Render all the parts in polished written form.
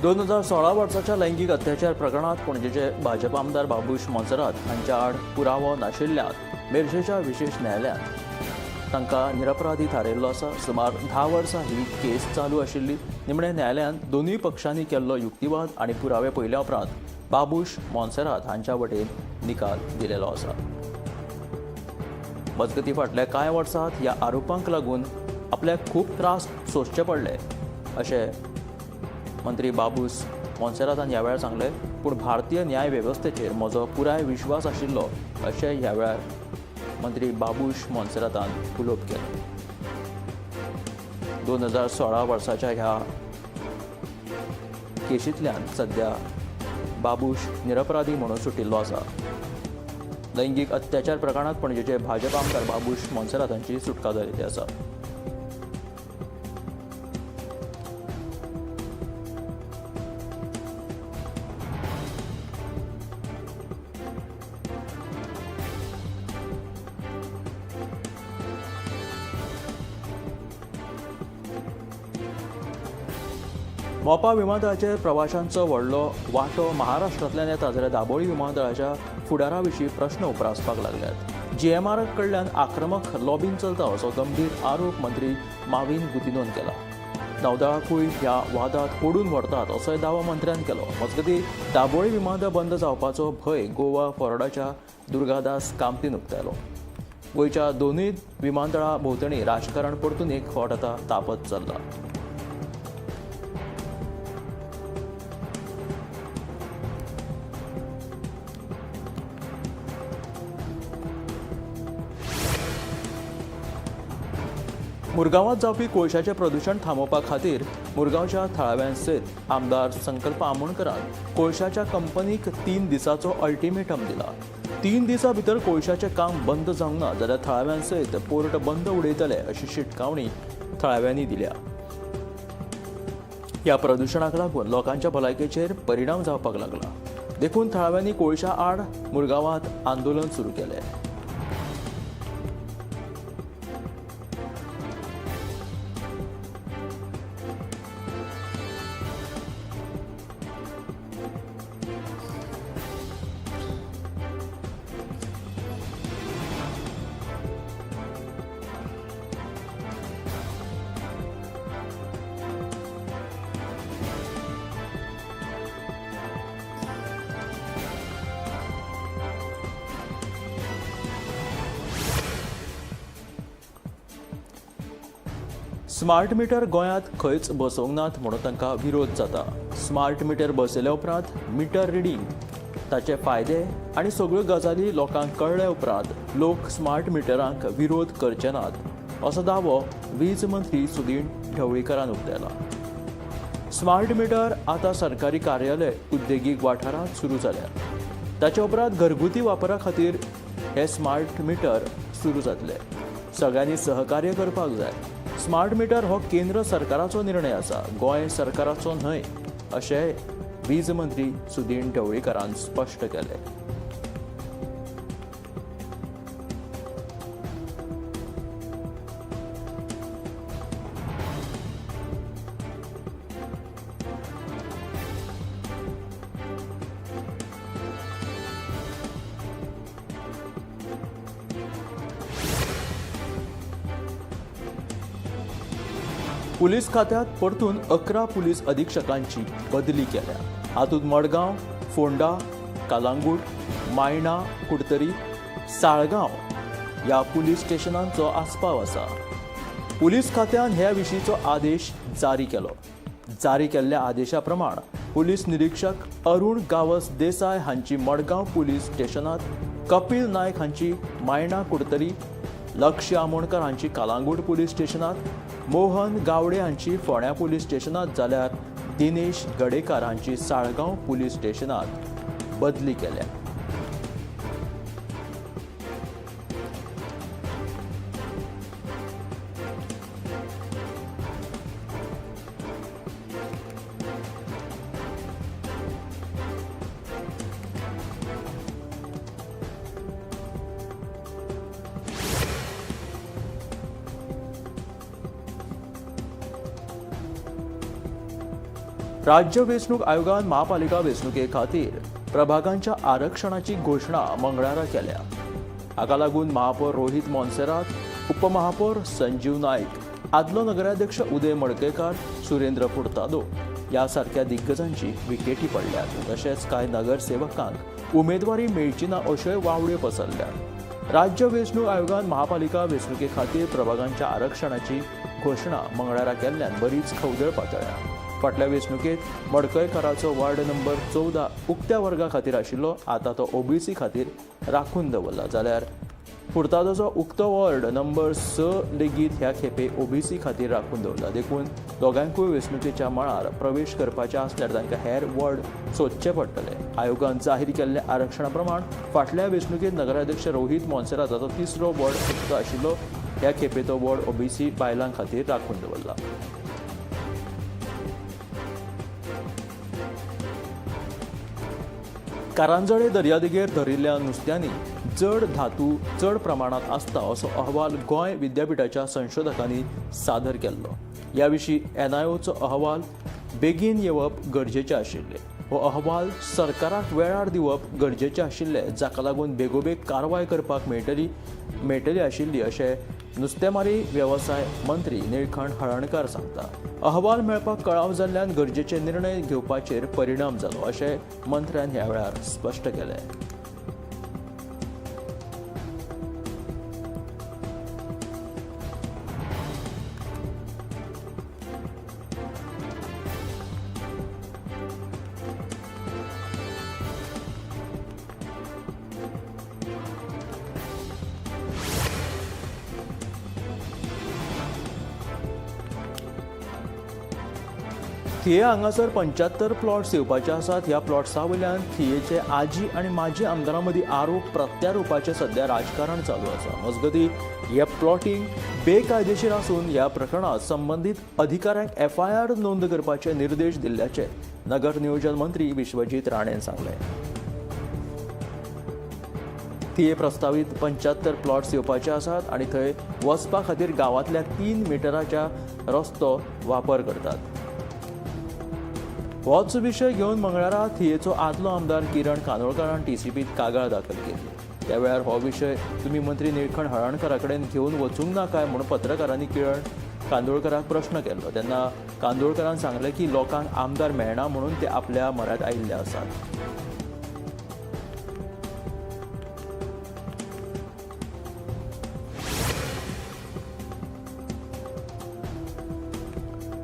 2016 वर्साच्या लैंगीक अत्याचार प्रकरणात पणजेचे भाजप आमदार बाबूश मोन्सेरात हांच्या आड पुरावो नाशिल्ल्यान मेरशेच्या विशेश न्यायालयान तांकां निरपराधी थारायल्लो आसा. सुमार 10 वर्सां ही केस चालू आशिल्ली. निमणे न्यायालयान दोनूय पक्षांनी केल्लो युक्तिवाद आनी पुरावे पळयल्या उपरांत बाबूश मोन्सेरात हांच्या वटेन निकाल दिलेलो आसा. मजगती फाटल्या कांय वर्सांत ह्या आरोपांक लागून आपल्याक खूब त्रास सोंसचे पडले अशें मंत्री बाबूस मोन्सेरातान ह्या वेळार सांगलें. पूण भारतीय न्याय वेवस्थेचेर म्हजो पुराय विश्वास आशिल्लो अशें ह्या वेळार मंत्री बाबूश मोन्सेरातान उलोवप केलें. 2016 वर्साच्या ह्या केशींतल्यान सद्या बाबूश निरपराधी म्हणून सुटिल्लो आसा. लैंगीक अत्याचार प्रकरणांत पणजेचे भाजप आमदार बाबूश मोन्सेरात हांची सुटका जाल्ली आसा. मोपा विमानतळाचेर प्रवाशांचो व्हडलो वांटो महाराष्ट्रांतल्यान येता जाल्यार दाबोळी विमानतळाच्या फुडारा विशीं प्रश्न उप्रासपाक लागल्यात. जीएमआर कडल्यान आक्रमक लॉबींग चलता असो गंभीर आरोप मंत्री माविन गुदिन्होन केला. नौदळाकूय ह्या वादात ओडून व्हरतात असोय दावो मंत्र्यान केलो. मजगतीं दाबोळी विमानतळ बंद जावपाचो भंय गोवा फॉरवर्डाच्या दुर्गादास कामतीन उक्तायलो. गोंयच्या दोनूय विमानतळा भोंवतणी राजकारण परतून एक फावट आतां तापत चल्लां. मुरगांवांत जावपी कोळशाचें प्रदुशण थांबोवपा खातीर मुरगांवच्या थळाव्यां सयत आमदार संकल्प आमोणकरान कोळशाच्या कंपनीक 3 दिसांचो अल्टिमेटम दिला. 3 दिसां भितर कोळशाचें काम बंद जावंक ना जाल्यार थळाव्यां सयत पोर्ट बंद उडयतले अशी शिटकावणी थळाव्यांनी दिल्या. ह्या प्रदुशणाक लागून लोकांच्या भलायकेचेर परिणाम जावपाक लागला, देखून थळाव्यांनी कोळशा आड मुरगांवांत आंदोलन सुरू केलें. स्मार्ट मिटर गोंयांत खंयच बसोवंक नात म्हणून तांकां विरोध जाता. स्मार्ट मिटर बसयल्या उपरांत मिटर रिडींग, ताचे फायदे आनी सगळ्यो गजाली लोकांक कळ्ळ्या उपरांत लोक स्मार्ट मिटरांक विरोध करचे नात असो दावो वीज मंत्री सुदीन ढवळीकरान उक्तायला. स्मार्ट मिटर आतां सरकारी कार्यालय, उद्देगीक वाठारांत सुरू जाल्या. ताचे उपरांत घरगुती वापरा खातीर हे स्मार्ट मिटर सुरू जातले. सगळ्यांनी सहकार्य करपाक जाय. स्मार्ट मिटर हो केंद्र सरकाराचो निर्णय आसा, गोंय सरकाराचो न्हय अशें वीज मंत्री सुदीन ढवळीकरान स्पश्ट केलें. पुलीस खात्यात परतून 11 पुलीस अधीक्षकांची बदली केल्या. हातूंत मडगांव, फोंडा, कालांगूट, मायणा, कुडतरी, साळगांव ह्या पुलीस स्टेशनांचो आस्पाव आसा. पुलीस खात्यान ह्या विशींचो आदेश जारी केलो. जारी केल्ल्या आदेशा प्रमाण पुलीस निरीक्षक अरुण गावस देसाय हांची मडगांव पुलीस स्टेशनात, कपिल नायक हांची मायणा कुडतरी, लक्ष्य आमोणकर हांची कालांगूट पुलीस स्टेशनात, मोहन गावडे हांची फोंड्या पुलीस स्टेशनात, जाल्यार दिनेश गडेकार हांची साळगांव पुलीस स्टेशनात बदली केल्या. राज्य वेंचणूक आयोगान महापालिका वेंचणुके खातीर प्रभागांच्या आरक्षणाची घोशणा मंगळारा केल्या. हाका लागून महापौर रोहित मोन्सेरात, उपमहापौर संजीव नायक, आदलो नगराध्यक्ष उदय मडकयकार, सुरेंद्र फुर्तादो ह्या सारक्या दिग्गजांची विकेटी पडल्यात. तशेंच कांय नगरसेवकांक उमेदवारी मेळची ना अश्योय वावड्यो पसरल्यात. राज्य वेंचणूक आयोगान महापालिका वेंचणुके खातीर प्रभागांच्या आरक्षणाची घोशणा मंगळारा केल्ल्यान बरीच खवदळ पातळ्ळ्या. फाटल्या वेंचणुकेत मडकयकाराचो वार्ड नंबर 14 उक्त्या वर्गा खातीर आशिल्लो, आतां तो ओबीसी खातीर राखून दवरला. जाल्यार फुर्तादोचो उक्तो वॉर्ड नंबर 6 लेगीत ह्या खेपे ओबीसी खातीर राखून दवरला. देखून दोगांकूय वेंचणुकेच्या मळार प्रवेश करपाचे आसल्यार तांकां हेर वॉर्ड सोदचे पडटले. आयोगान जाहीर केल्ल्या आरक्षणा प्रमाण फाटल्या वेंचणुकेत नगराध्यक्ष रोहित मोन्सेराताचो तिसरो वॉर्ड उक्तो आशिल्लो. ह्या खेपे तो वॉर्ड ओबीसी बायलां खातीर राखून दवरला. कारांजळे दर्यादेगेर धरिल्ल्या नुस्त्यांनी जड धातू चड प्रमाणांत आसता असो अहवाल गोंय विद्यापीठाच्या संशोधकांनी सादर केल्लो. ह्या विशीं एनआयओचो अहवाल बेगीन येवप गरजेचें आशिल्लें. हो अहवाल सरकाराक वेळार दिवप गरजेचें आशिल्लें, जाका लागून बेगोबेग कारवाय करपाक मेळटली आशिल्ली अशें नुस्तेमारी वेवसाय मंत्री निळखंठ हळर्णकार सांगता. अहवाल मेळपाक कळाव जाल्ल्यान गरजेचे निर्णय घेवपाचेर परिणाम जालो अशें मंत्र्यान ह्या वेळार स्पश्ट केलें. थिये हांगासर 75 प्लॉट्स येवपाचे आसात. ह्या प्लॉट्सा वयल्यान थियेचे आजी आनी माजी आमदारां मदीं आरोप प्रत्यारोपाचें सध्या राजकारण चालू आसा. मजगतीं हे प्लॉटींग बेकायदेशीर आसून ह्या प्रकरणांत संबंदीत अधिकाऱ्यांक एफआयआर नोंद करपाचे निर्देश दिल्ल्याचे नगर नियोजन मंत्री विश्वजीत राणेन सांगलें. थिये प्रस्तावीत 75 प्लॉट्स येवपाचे आसात आनी थंय वचपा खातीर गांवांतल्या 3 मिटराच्या रस्तो वापर करतात. होच विशय घेवन मंगळारा थियेचो आदलो आमदार किरण कांदोळकारान टीसीपीत कागाळ दाखल केली. त्या वेळार हो विशय तुमी मंत्री निळखंठ हळर्णकारा कडेन घेवन वचूंक ना काय म्हूण पत्रकारांनी किरण कांदोळकाराक प्रश्न केल्लो. तेन्ना कांदोळकारान सांगलें की लोकांक आमदार मेळना म्हणून ते आपल्या म्हऱ्यांत आयिल्ले आसात.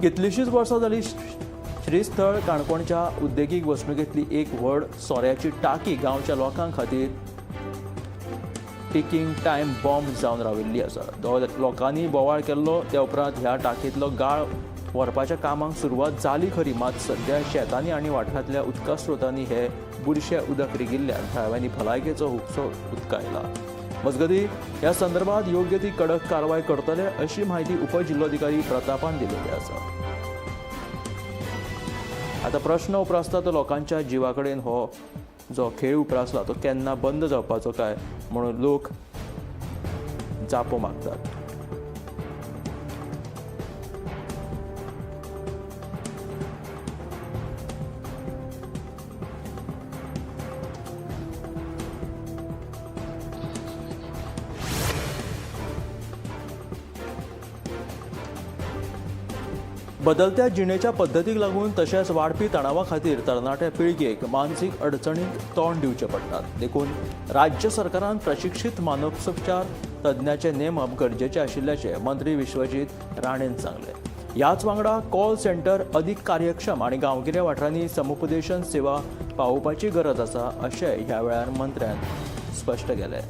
कितलींशींच वर्सां जाली श्रीस्थळ काणकोणच्या उद्देगीक वसणुकेंतली एक व्हड सोऱ्याची टाकी गांवच्या लोकां खातीर टिकींग टायम बॉम्ब जावन राविल्ली आसा. लोकांनी बोवाळ केल्लो त्या उपरांत ह्या टाकयेंतलो गाळ व्हरपाच्या कामाक सुरवात जाली खरी, मात सध्या शेतांनी आनी वाठारांतल्या उदका स्रोतांनी हे बुरशें उदक रिगिल्ल्यान थळाव्यांनी भलायकेचो हुस्को उक्तायला. मजगतीं ह्या संदर्भात योग्य ती कडक कारवाय करतले अशी म्हायती उपजिल्लोधिकारी प्रतापान दिलेली आसा. आतां प्रश्न उप्रासता तो लोकांच्या जिवा कडेन हो जो खेळ उप्रासला तो केन्ना बंद जावपाचो काय म्हणून लोक जापो मागतात. बदलत्या जिणेच्या पद्दतीक लागून तशेंच वाडपी तणावा खातीर तरणाट्या पिळगेक मानसीक अडचणींक तोंड दिवचें पडटात. देखून राज्य सरकारान प्रशिक्षीत मानसोपचार तज्ञाचें नेमप गरजेचें आशिल्ल्याचें मंत्री विश्वजीत राणेन सांगलें. ह्याच वांगडा कॉल सेंटर अदीक कार्यक्षम आनी गांवगिऱ्या वाठारांनी समुपदेशन सेवा पावोवपाची गरज आसा अशें ह्या वेळार मंत्र्यान स्पश्ट केलें.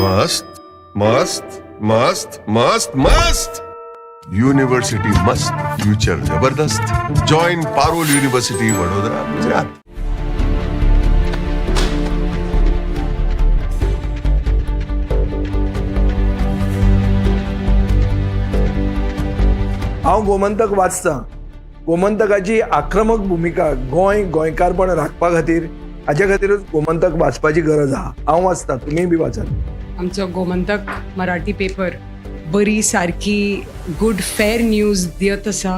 मस्त मस्त मस्त मस्त मस्त युनिव्हर्सिटी मस्त, फ्युचर जबरदस्त. Join Parul university, Vadodara, Gujarat. हांव गोमंतक वाचतां. गोमंतकाची आक्रमक भुमिका गोंय गोंयकारपण राखपा खातीर, हाजे खातीरूच गोमंतक वाचपाची गरज आहा. हांव वाचतां, तुमीय बी वाचात. आमचो गोमंतक मराठी पेपर बरी सारकी गुड फेर न्यूज दियत आसा,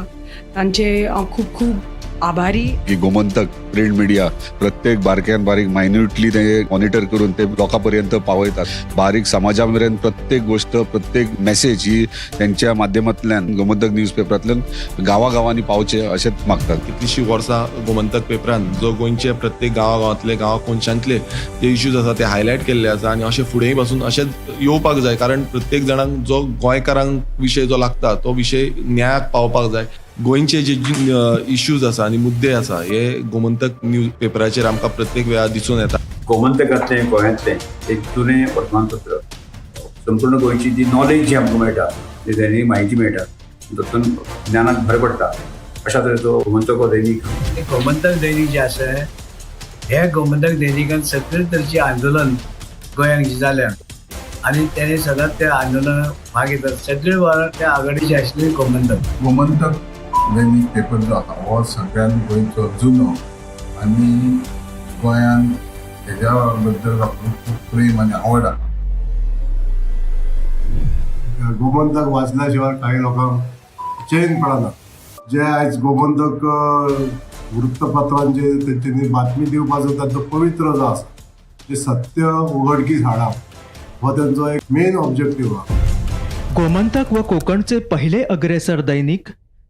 तांचे हांव खूब खूब आभारी. की गोमंतक प्रिंट मिडिया प्रत्येक बारक्यान बारीक मायन्युटली ते मॉनिटर करून ते लोकां पर्यंत पावयतात. बारीक समाजा मेरेन प्रत्येक गोष्ट, प्रत्येक मेसेज ही त्यांच्या माध्यमांतल्यान गोमंतक न्यूज पेपरांतल्यान गांवागांवांनी पावचे अशेंच मागतात. कितलीशीं वर्सां गोमंतक पेपरान जो गोंयचे प्रत्येक गांवागांवांतले, गांवा कोनशांतले जे इश्यूज आसा ते हायलायट केल्ले आसा आनी अशें फुडेंय पासून अशेंच येवपाक जाय, कारण प्रत्येक जाणांक जो गोंयकारांक विशय जो लागता तो विशय न्यायाक पावपाक जाय. गोंयचे जे इश्यूज आसा आनी मुद्दे आसा हे गोमंतक न्यूज पेपराचेर आमकां प्रत्येक वेळार दिसून येता. गोमंतकांतलें गोंयांतलें एक जुनें वर्तमानपत्र. संपूर्ण गोंयची जी नॉलेज जी आमकां मेळटा, जी दैनीक म्हायती मेळटा, तातूंत ज्ञानाक भर पडटा. अशा तरेचो गोमंतक हो दैनीक. गोमंतक दैनीक जें आसा, हे गोमंतक दैनिकान सगळे तरेचें आंदोलन गोंयांत जें जाल्या आनी तेणे सदांच त्या आंदोलनात भाग घेतात. सगळे वावर त्या आघाडीचे आशिल्ले गोमंतक. गोमंतक दैनीक पेपर जो आसा हो सगळ्यान गोंयचो जुनो आनी गोंयान हेज्या बद्दल लोकांक खूब प्रेम आनी आवड आसा. गोमंतक वाचल्या शिवाय काही लोकांक चैन पडना. जे आयज गोमंतक वृत्तपत्रांचे तेंच्यांनी बातमी दिवपाचो तांचो पवित्र जो आसा, जे सत्य उघडकीस हाडप हो तेंचो एक मेन ऑब्जेक्टीव आहा. गोमंतक व कोकणचे पहिले अग्रेसर दैनिक,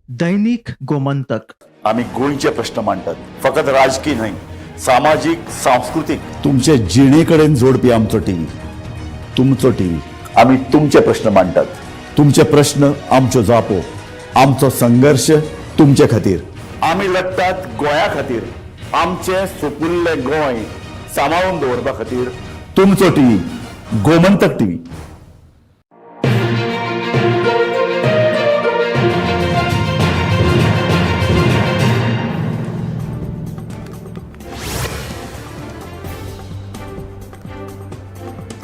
दैनिक गोमंतक. आमी गोंयचे प्रश्न मांडटात, फकत राजकी न्हय, सामाजीक, सांस्कृतीक. तुमचे जिणे कडेन जोडपी आमचो टीव्ही, तुमचो टीव्ही. आमी तुमचे प्रश्न मांडटात, तुमचे प्रश्न आमच्यो जापो, आमचो संघर्श तुमचे खातीर. आमी लडटात गोंया खातीर, आमचें सुपुल्लें गोंय सांबाळून दवरपा खातीर. तुमचो टीव्ही, गोमंतक टीव्ही.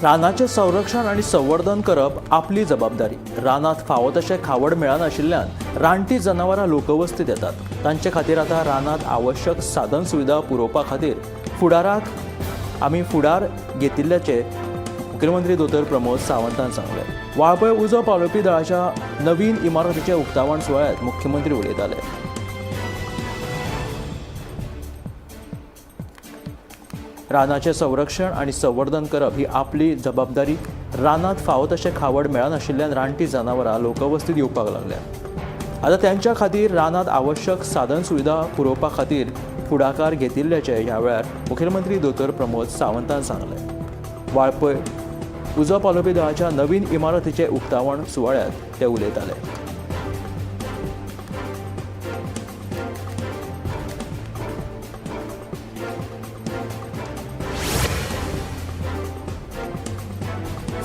रानाचें संरक्षण आनी संवर्धन करप आपली जबाबदारी. रानांत फावो तशें खावड मेळनाशिल्ल्यान रानटी जनावरां लोकवस्तीत येतात. तांचे खातीर आतां रानांत आवश्यक साधन सुविधा पुरोवपा खातीर फुडाराक आमी फुडार घेतिल्ल्याचें मुखेलमंत्री दोतोर प्रमोद सावंतान सांगलें. वाळपय उजो पालोवपी दळाच्या नवीन इमारतीच्या उक्तावण सुवाळ्यांत मुख्यमंत्री उलयताले. रानाचें संरक्षण आनी संवर्धन करप ही आपली जबाबदारी. रानांत फावो तशें खावड मेळनाशिल्ल्यान रानटी जनावरां लोकवस्तीत येवपाक लागल्या. आतां त्यांच्या खातीर रानांत आवश्यक साधन सुविधा पुरोवपा खातीर फुडाकार घेतिल्ल्याचें ह्या वेळार मुखेलमंत्री दोतोर प्रमोद सावंतान सांगलें. वाळपय उजो पालोवपी दळाच्या नवीन इमारतीचें उक्तावण सुवाळ्यांत ते उलयताले.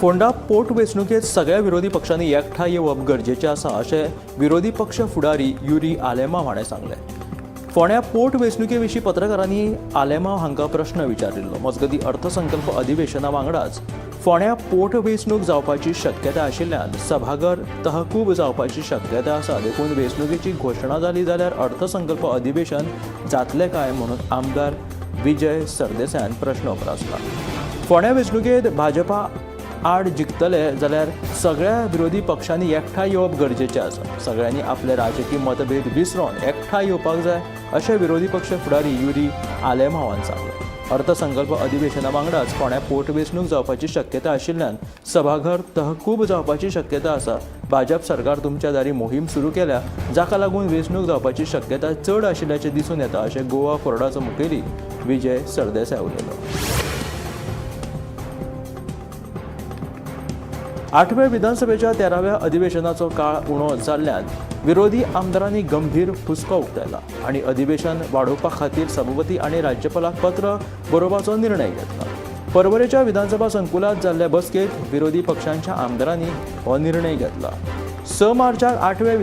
फोंडा पोटवेंचणुकेंत सगळ्या विरोधी पक्षांनी एकठांय येवप गरजेचें आसा अशें विरोधी पक्ष फुडारी युरी आलेमाव हाणें सांगलें. फोंड्या पोटवेंचणुके विशीं पत्रकारांनी आलेमाव हांकां प्रश्न विचारिल्लो. मजगतीं अर्थसंकल्प अधिवेशना वांगडाच फोंड्या पोटवेंचणूक जावपाची शक्यता आशिल्ल्यान सभाघर तहकूब जावपाची शक्यता आसा, देखून वेंचणुकेची घोशणा जाली जाल्यार अर्थसंकल्प अधिवेशन जातलें काय म्हणून आमदार विजय सरदेसायान प्रश्न उप्रासला. फोंड्या वेंचणुकेंत भाजपा आड जिखतले जाल्यार सगळ्या विरोधी पक्षांनी एकठांय येवप गरजेचें आसा. सगळ्यांनी आपले राजकी मतभेद विसरून एकठांय येवपाक जाय अशें विरोधी पक्ष फुडारी युरी आलेमावान सांगलें. अर्थसंकल्प अधिवेशना वांगडाच फोंड्या पोटवेंचणूक जावपाची शक्यता आशिल्ल्यान सभाघर तहकूब जावपाची शक्यता आसा. भाजप सरकार तुमच्या दारी मोहीम सुरू केल्या, जाका लागून वेंचणूक जावपाची शक्यता चड आशिल्ल्याचें दिसून येता अशें गोवा फॉरवर्डाचो मुखेली विजय सरदेसाय उलयलो. आठव्या विधानसभेच्या 13व्या अधिवेशनाचो काळ उणो जाल्ल्यान विरोधी आमदारांनी गंभीर हुस्को उक्तायला आनी अधिवेशन वाडोवपा खातीर सभापती आनी राज्यपालाक पत्र बरोवपाचो निर्णय घेतला. पर्वरेच्या विधानसभा संकुलात जाल्ल्या बसकेत विरोधी पक्षांच्या आमदारांनी हो निर्णय घेतला. 6 मार्चाक आठव्या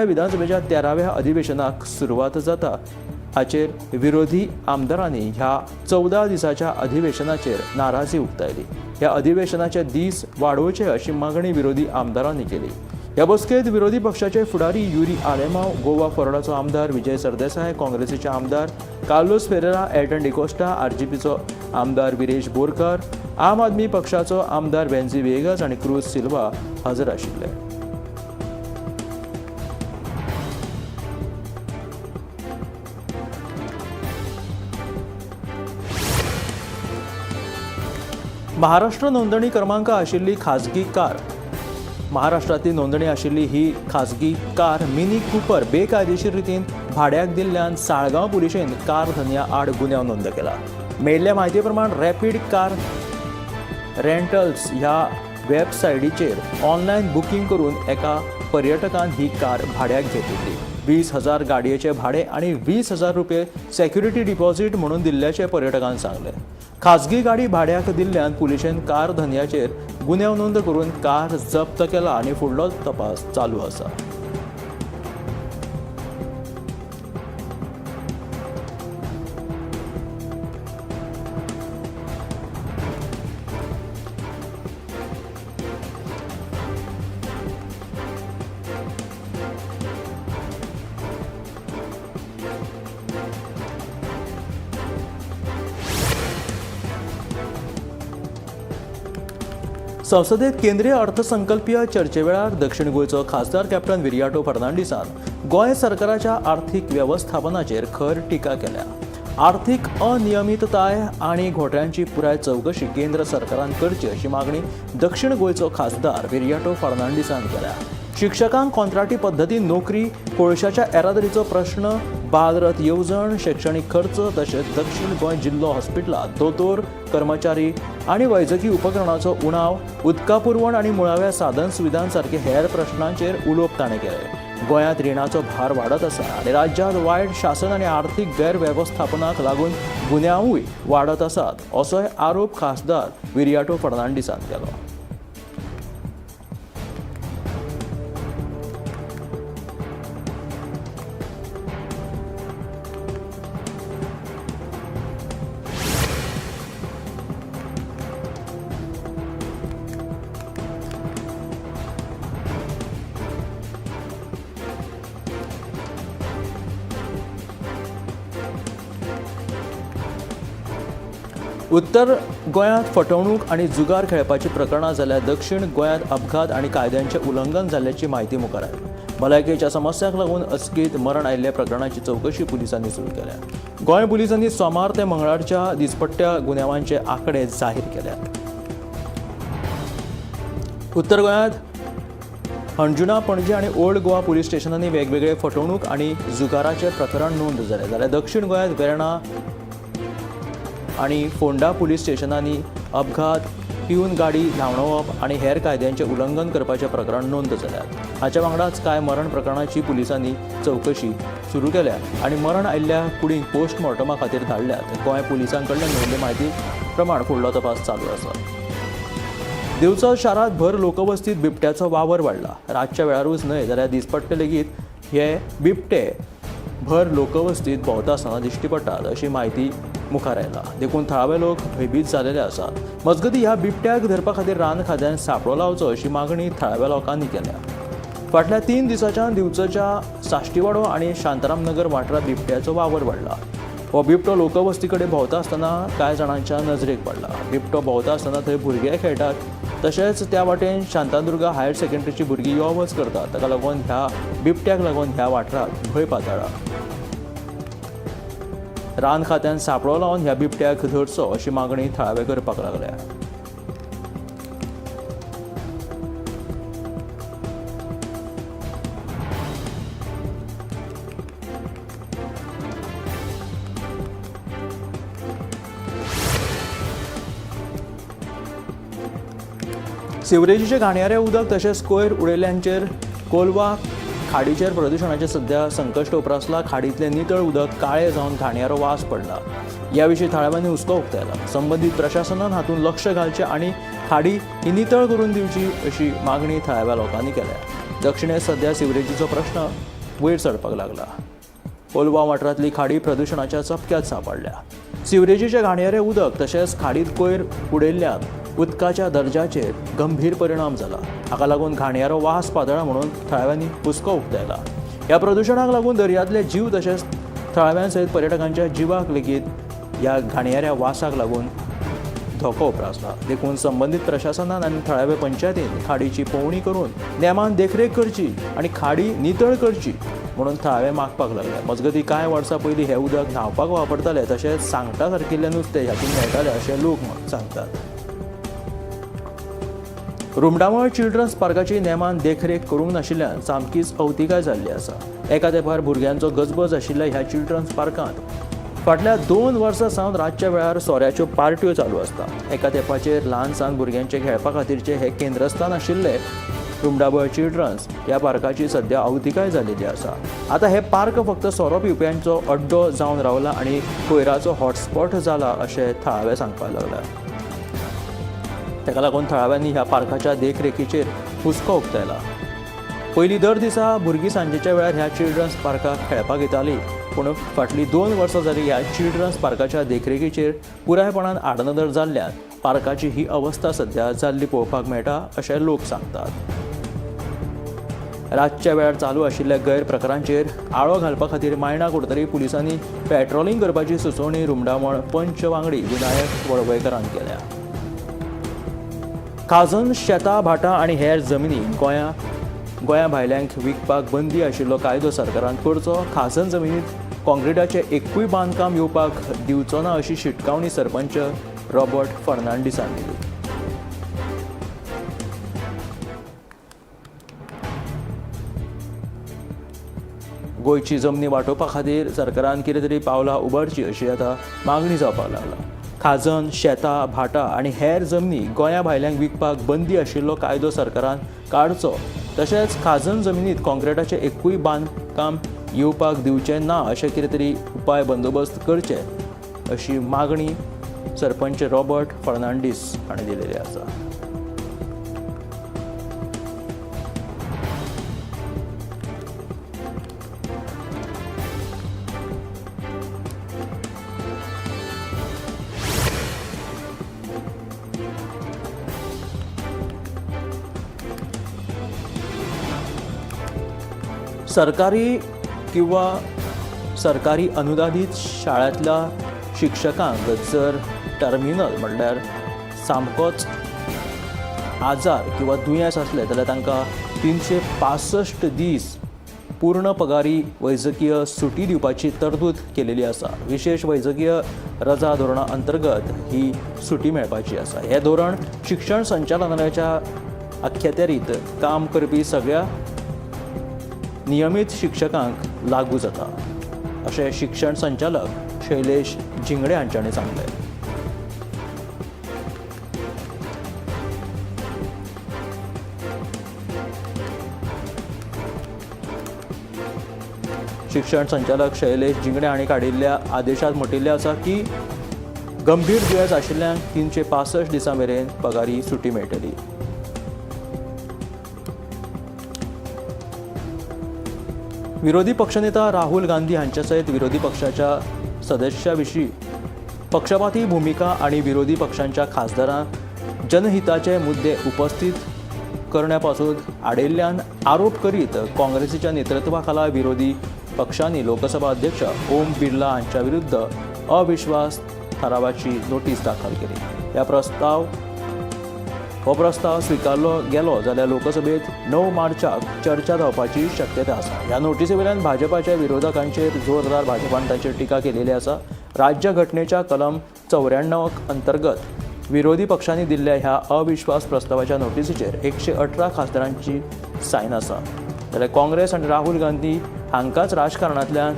विधानसभेच्या 13व्या अधिवेशनाक सुरवात जाता. हाचेर विरोधी आमदारांनी ह्या 14 दिसाच्या अधिवेशनाचेर नाराजी उक्तायली. ह्या अधिवेशनाचे दीस वाडोवचे अशी मागणी विरोधी आमदारांनी केली. ह्या बसकेत विरोधी पक्षाचे फुडारी युरी आलेमाव, गोवा फॉरवर्डाचो आमदार विजय सरदेसाय, काँग्रेसीचे आमदार कार्लोस फेरेरा, एल्टन डिकोस्टा, आरजीपीचो आमदार विरेश बोरकर, आम आदमी पक्षाचो आमदार वेन्झी व्हिएगस आनी क्रूज सिल्वा हजर आशिल्ले. महाराष्ट्र नोंदणी क्रमांक आशिल्ली खाजगी कार. महाराष्ट्रांतली नोंदणी आशिल्ली ही खाजगी कार मिनी कुपर बेकायदेशीर रितीन भाड्याक दिल्ल्यान साळगांव पुलिशेन कार धनया आड गुन्यांव नोंद केला. मेळिल्ल्या म्हायती प्रमाण रॅपीड कार रेंटल्स ह्या वेबसायटीचेर ऑनलायन बुकींग करून एका पर्यटकान ही कार भाड्याक घेतिल्ली. 20,000 गाडयेचे भाडे आनी 20,000 रुपये सेक्युरिटी डिपॉझिट म्हणून दिल्ल्याचें पर्यटकान सांगलें. खाजगी गाडी भाड्याक दिल्ल्यान पुलिशेन कार धनयाचेर गुन्यांव नोंद करून कार जप्त केला आनी फुडलो तपास चालू आसा. संसदेत केंद्रीय अर्थसंकल्पीय चर्चे वेळार दक्षिण गोंयचो खासदार कॅप्टन विरियाटो फर्नांडीसान गोंय सरकाराच्या आर्थीक वेवस्थापनाचेर खर टिका केल्या. आर्थीक अनियमितताय आनी घोटाळ्यांची पुराय चवकशी केंद्र सरकारान करची अशी मागणी दक्षिण गोंयचो खासदार विरियाटो फर्नांडीसान केल्या. शिक्षकांक कॉन्त्राटी पद्दतीन नोकरी, कोळशाच्या येरादारीचो प्रश्न, बालरथ येवजण, शैक्षणीक खर्च तशेंच दक्षिण गोंय जिल्लो हॉस्पिटलांत दोतोर, कर्मचारी आनी वैजकी उपकरणाचो उणाव, उदका पुरवण आनी मुळाव्या साधन सुविधां सारके हेर प्रश्नांचेर उलोवप ताणें केलें. गोंयांत रिणाचो भार वाडत आसा आनी राज्यांत वायट शासन आनी आर्थीक गैरवेवस्थापनाक लागून गुन्यांवूय वाडत आसात असोय आरोप खासदार विरियाटो फर्नांडीसान केलो. उत्तर गोंयांत फटवणूक आनी जुगार खेळपाची प्रकरणां जाल्यार दक्षिण गोंयांत अपघात आनी कायद्यांचें उल्लंघन जाल्ल्याची म्हायती मुखार आयली. भलायकेच्या समस्यांक लागून अचकीत मरण आयिल्ल्या प्रकरणाची चवकशी पुलिसांनी सुरू केल्या. गोंय पुलिसांनी सोमार ते मंगळारच्या दिसपट्ट्या गुन्यांवांचे आंकडे जाहीर केल्यात. उत्तर गोंयांत हणजुणा, पणजी आनी ओल्ड गोवा पुलीस स्टेशनांनी वेगवेगळे फटवणूक आनी जुगाराचे प्रकरण नोंद जालें, जाल्यार दक्षिण गोंयांत वेर्णा आनी फोंडा पुलीस स्टेशनांनी अपघात, पिवन गाडी धांवडावप आनी हेर कायद्यांचें उल्लंघन करपाचें प्रकरण नोंद जाल्यात. हाच्या वांगडाच कांय मरण प्रकरणाची पुलिसांनी चवकशी सुरू केल्या आनी मरण आयिल्ल्या कुडींक पोस्टमॉर्टमा खातीर धाडल्यात. गोंय पुलिसां कडल्यान मेळिल्ले म्हायती प्रमाण फुडलो तपास चालू आसा. दिवचल शारांत भर लोकवस्तीत बिबट्याचो वावर वाडला. रातच्या वेळारूच न्हय जाल्यार दिसपट्टे लेगीत हे बिबटे भर लोकवस्तीत भोंवता आसतना दिश्टी पडटात अशी म्हायती मुखार आयला. देखून थळावे लोक भंयभीत जालेले आसात. मजगतीं ह्या बिबट्याक धरपा खातीर रान खात्यान सांपळो लावचो अशी मागणी थळाव्या लोकांनी केल्या. फाटल्या 3 दिसांच्यान दिवचलच्या साश्टीवाडो आनी शांताराम नगर वाठारांत बिबट्याचो वावर वाडला. हो बिबटो लोकवस्ती कडेन भोंवता आसतना कांय जाणांच्या नजरेक पडला. बिबटो भोंवता आसतना थंय भुरगे खेळटात, तशेंच त्या वाटेन शांतादुर्गा हायर सेकंडरीची भुरगीं यो वच करतात. ताका लागून ह्या बिबट्याक लागून ह्या वाठारांत भंय पातळ्ळा. रान खात्यान सांपळो लावन ह्या बिबट्याक धरचो अशी मागणी थळावे करपाक लागल्या. सिवरेजीचें घाणयारें उदक तशेंच कोयर उडयल्ल्यांचेर कोलवा खाडीचेर प्रदुशणाचें सध्या संकश्ट उप्रासला. खाडींतलें नितळ उदक काळें जावन घाणयारो वास पडला. ह्या विशीं थळाव्यांनी हुस्को उक्तायला. संबंदीत प्रशासनान हातूंत लक्ष घालचें आनी खाडी ही नितळ करून दिवची अशी मागणी थळाव्या लोकांनी केल्या. दक्षिणेंत सध्या सिवरेजीचो प्रश्न वयर चडपाक लागला. कोलवा वाठारांतली खाडी प्रदुशणाच्या चपक्यात सांपडल्या. सिवरेजीचें घाणयारें उदक तशेंच खाडींत कोयर उडयल्ल्यान उदकाच्या दर्जाचेर गंभीर परिणाम जाला. हाका लागून घाणयारो वास पातळ्ळा म्हणून थळाव्यांनी हुस्को उक्तायला. ह्या प्रदुशणाक लागून दर्यांतले जीव तशेंच थळाव्यां सयत पर्यटकांच्या जिवाक लेगीत ह्या घाणयाऱ्या वासाक लागून धोको उप्रासला. देखून संबंदीत प्रशासनान आनी थळावे पंचायतीन खाडीची पळोवणी करून नेमान देखरेख करची आनी खाडी नितळ करची म्हणून थळावे मागपाक लागले. मजगतीं कांय वर्सां पयलीं हें उदक न्हांवपाक वापरताले तशेंच सांगटा सारकिल्लें नुस्तें हातूंत मेळटालें अशें लोक सांगतात. रुमडामळ चिल्ड्रन्स पार्काची नेमान देखरेख करूंक नाशिल्ल्यान सामकीच अवतिकाय जाल्ली आसा. एका तेंपार भुरग्यांचो गजबज आशिल्ल्या ह्या चिल्ड्रन्स पार्कांत फाटल्या 2 वर्सां सावन रातच्या वेळार सोऱ्याच्यो पार्ट्यो चालू आसता. एका तेंपाचेर ल्हान सान भुरग्यांचे खेळपा खातीरचें हें केंद्रस्थान आशिल्लें रुमडामळ चिल्ड्रन्स ह्या पार्काची सध्या अवतिकाय जाल्ली आसा. आतां हें पार्क फक्त सोरो पिवप्यांचो अड्डो जावन रावला आनी कोयराचो हॉटस्पॉट जाला अशें थळावे सांगपाक लागल्या. ताका लागून थळाव्यांनी ह्या पार्काच्या देखरेखीचेर हुस्को उक्तायला. पयलीं दर दिसा भुरगीं सांजेच्या वेळार ह्या चिल्ड्रन्स पार्काक खेळपाक येतालीं, पूण फाटलीं 2 वर्सां जालीं ह्या चिल्ड्रन्स पार्काच्या देखरेखीचेर पुरायपणान आडनदर जाल्ल्यान पार्काची ही अवस्था सध्या जाल्ली पळोवपाक मेळटा अशें लोक सांगतात. रातच्या वेळार चालू आशिल्ल्या गैरप्रकारांचेर आळो घालपा खातीर मायणा कुडतरी पुलिसांनी पेट्रोलिंग करपाची सुचोवणी रुमडामळ पंच वांगडी विनायक वळवयकरान केल्या. खाजन शेतां भाटां आनी हेर जमिनी गोंया भायल्यांक विकपाक बंदी आशिल्लो कायदो सरकारान करचो. खाजन जमिनीत काँक्रिटाचें एकूय बांदकाम येवपाक दिवचो ना अशी शिटकावणी सरपंच रॉबर्ट फर्नांडीसान दिली. गोंयची जमनी वांटोवपा खातीर सरकारान कितें तरी पावलां उबारची अशी आतां मागणी जावपाक लागला. खाजन शेतां भाटां आनी हेर जमनी गोंया भायल्यांक विकपाक बंदी आशिल्लो कायदो सरकारान काडचो, तशेंच खाजन जमनीत काँक्रिटाचें एकूय बांदकाम येवपाक दिवचें ना अशें कितें तरी उपाय बंदोबस्त करचे अशी मागणी सरपंच रॉबर्ट फर्नांडीस हाणें दिलेली आसा. सरकारी किंवा सरकारी अनुदानीत शाळांतल्या शिक्षकांक जर टर्मिनल म्हणल्यार सामकोच आजार किंवा दुयेंस आसलें जाल्यार तांकां 365 दीस पूर्ण पगारी वैजकीय सुटी दिवपाची तरतूद केलेली आसा. विशेष वैजकीय रजा धोरणा अंतर्गत ही सुटी मेळपाची आसा. हें धोरण शिक्षण संचालनालयाच्या अख्यात्यारीत काम करपी सगळ्या नियमीत शिक्षकांक लागू जाता अशें शिक्षण संचालक शैलेश झिंगडे हांच्यानी सांगलें. शिक्षण संचालक शैलेश झिंगडे हांणी काडिल्ल्या आदेशांत म्हटिल्लें आसा की गंभीर दुयेंस आशिल्ल्यांक 365 दिसां मेरेन पगारी सुटी मेळटली. विरोधी पक्षनेता राहुल गांधी हांच्या सयत विरोधी पक्षाच्या सदस्या विशीं पक्षपाती भुमिका आनी विरोधी पक्षांच्या खासदारांक जनहिताचे मुद्दे उपस्थित करण्या पासून आडयल्ल्यान आरोप करीत काँग्रेसीच्या नेतृत्वाखाला विरोधी पक्षांनी लोकसभा अध्यक्ष ओम बिर्ला हांच्या विरुद्ध अविश्वास थारावाची नोटीस दाखल केली. हो प्रस्ताव स्विकारलो गेलो जाल्यार लोकसभेत 9 मार्चाक चर्चा जावपाची शक्यता आसा. ह्या नोटीसी वयल्यान भाजपाच्या विरोधकांचेर जोरदार भाजपान तांचेर टिका केलेली आसा. राज्य घटनेच्या कलम 94 अंतर्गत विरोधी पक्षांनी दिल्ल्या ह्या अविश्वास प्रस्तावाच्या नोटीसीचेर 118 खासदारांची सायन आसा. जाल्यार काँग्रेस आनी राहुल गांधी हांकांच राजकारणांतल्यान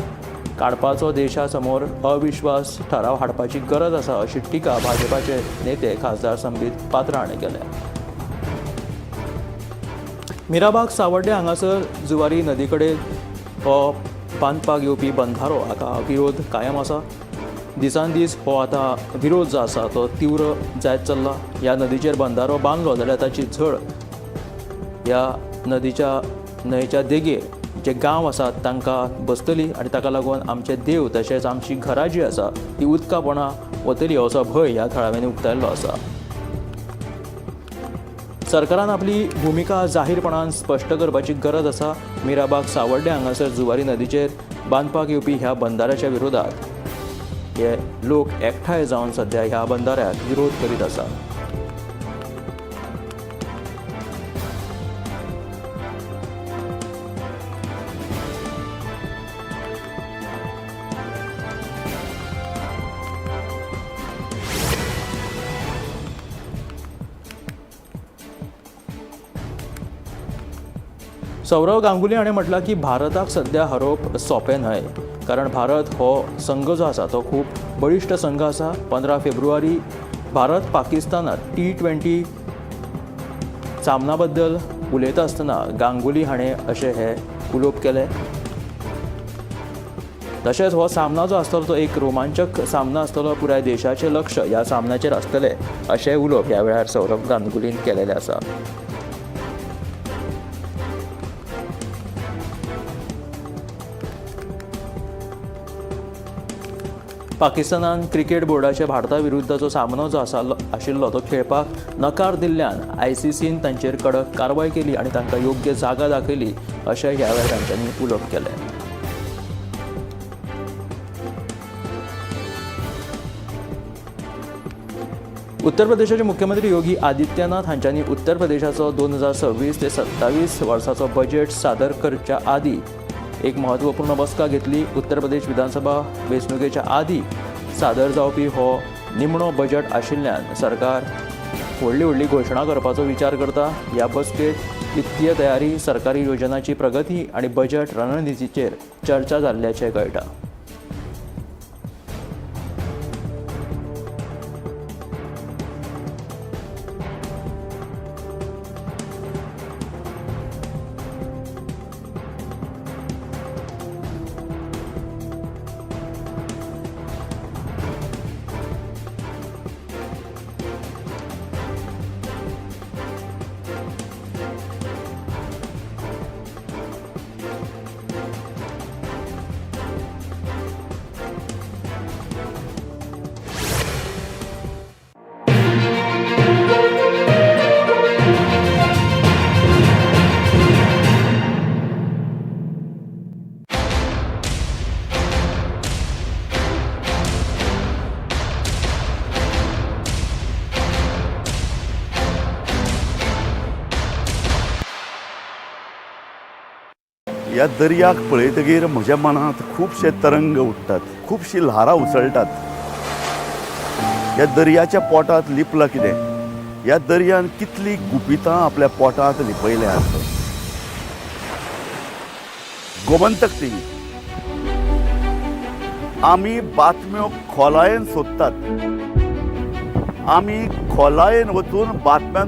काडपाचो देशा समोर अविश्वास ठराव हाडपाची गरज आसा अशी टिका भाजपाचे नेते खासदार संबित पात्रा हाणें केल्या. मिराबाग सावड्डे हांगासर जुवारी नदी कडेन हो बांदपाक येवपी बंधारो हाका विरोध कायम आसा. दिसान दीस हो आतां विरोध जो आसा तो तीव्र जायत चल्ला. ह्या नदीचेर बंधारो बांदलो जाल्यार ताची झळ ह्या नदीच्या न्हंयच्या देगेर जे गांव आसात तांकां बसतली आनी ताका लागून आमचे देव तशेंच आमची घरां जी आसा ती उदकापणां वतली असो भंय ह्या थळाव्यांनी उक्तायल्लो आसा. सरकारान आपली भुमिका जाहीरपणान स्पश्ट करपाची गरज आसा. मिराबाग सावड्डे हांगासर जुवारी नदीचेर बांदपाक येवपी ह्या बंधाऱ्याच्या विरोधात हे लोक एकठांय जावन सद्या ह्या बंधाऱ्याक विरोध करीत आसा. सौरव गांगुली हाणें म्हटलां की भारताक सद्या हरोवप सोंपें न्हय, कारण भारत हो संघ जो आसा तो खूब बळिश्ट संघ आसा. 15 फेब्रुवारी भारत पाकिस्तानात T20 सामना बद्दल उलयता आसतना गांगुली हाणें अशें हें उलोवप केलें. तशेंच हो सामना जो आसतलो तो एक रोमांचक सामना आसतलो, पुराय देशाचें लक्ष ह्या सामन्याचेर आसतलें अशें उलोवप ह्या वेळार सौरव गांगुलीन केलेलें आसा. पाकिस्तानान क्रिकेट बोर्डाचे भारता विरुद्धचो सामनो जो आशिल्लो तो खेळपाक नकार दिल्ल्यान ICCन तांचेर कडक कारवाय केली आनी तांकां योग्य जागा दाखयली अशें ह्या वेळार तांच्यांनी उलोवप केलें. उत्तर प्रदेशाचे मुख्यमंत्री योगी आदित्यनाथ हांच्यांनी उत्तर प्रदेशाचो 2026 ते 27 वर्साचो बजेट सादर करच्या आदी एक महत्वपूर्ण बसका घेतली. उत्तर प्रदेश विधानसभा वेंचणुकेच्या आदी सादर जावपी हो निमणो बजेट आशिल्ल्यान सरकार व्हडली व्हडली घोशणा करपाचो विचार करता. ह्या बसकेंत वित्तीय तयारी, सरकारी योजनाची प्रगती आनी बजेट रणनितीचेर चर्चा जाल्ल्याचें कळटा. ह्या दर्याक पळयतगीर म्हज्या मनांत खुबशे तरंग उठ्ठात, खुबशीं ल्हारां उसळटात. ह्या दर्याच्या पोटांत लिपलां कितें? ह्या दर्यान कितलीं गुपितां आपल्या पोटांत लिपयल्यांत. गोमंतक टीव्ही आमी बातम्यो खोलायेन सोदतात, आमी खोलायेन वचून बातम्यां